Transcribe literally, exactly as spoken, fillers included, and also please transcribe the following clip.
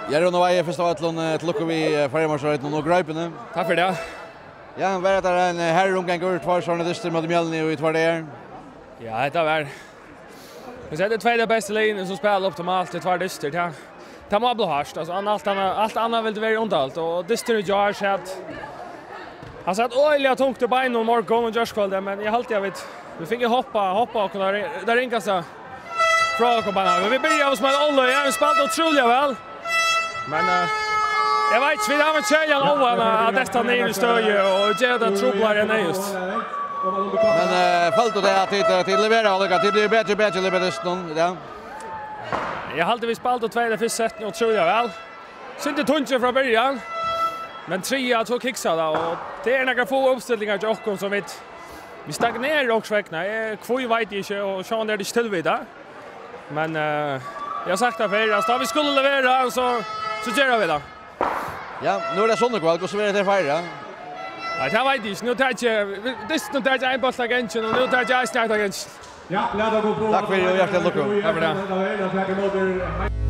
Ja, Rúna Weihe, fyrst av øllum, eh, til lukku við, eh, Føroyameistaratitlinum og greipuni. Takk fyri tað. Ja, var hetta ein, eh, harður umgangur, tveir sovorðnir dystir móti Mjølni í tveir dagar? Ja, hetta var, men hetta er tvey av bestu liðunum sum spæla optimalt, tað er tveir dystir, tað, tað má blíva hart. Altso, an-, alt annað, alt annað vildi verið undarligt, og dysturin í gjár, so at hann sat øgiliga tungt í beinunum í morgun og gjárkvøldið, men eg haldi, at vit, vit fingu hoppað, hoppað okkum tað ri-, tað ringasta frá okkum beinanvegin. Men vit byrjaðu sum ein áløgi, ja, vit spældu ótrúliga væl. Men, eh, eg veit ikki, vit hava ein keðiligan óvana at detta niður í støði og gera tað truplari enn neyðugt. Men, eh, føldi tú tað at tit, eh, tit leveraðu líka, tit blivu betri og betri í løpinum, ja? Eg haldi, vit spældu tvey ella fyrstu settini ótrúliga væl. Sindur tungir frá byrjan, men triðja, so kiksaðu tað, og tað eru nakrar fáar uppstillingar hjá okkum sum vit, vit stagnera okkurt vegna. Eh, hví veit eg ikki, og sjálvandi er tað ikki tilvitað. Men, eh, eg havi sagt tað fyrr, altso, tá vit skulu levera, so, so gera vit tað. Ja, nú er tað sunnukvøld, hvussu verður tað at feira? Nei, tað veit eg ikki. Nú taki eg, dystin taki ein bólt av ganginum, og nú taki eg eisini eitt av ganginum. Ja, lat okkum fáa Takk fyri og hjartaliga lukku. Takk fyri tað.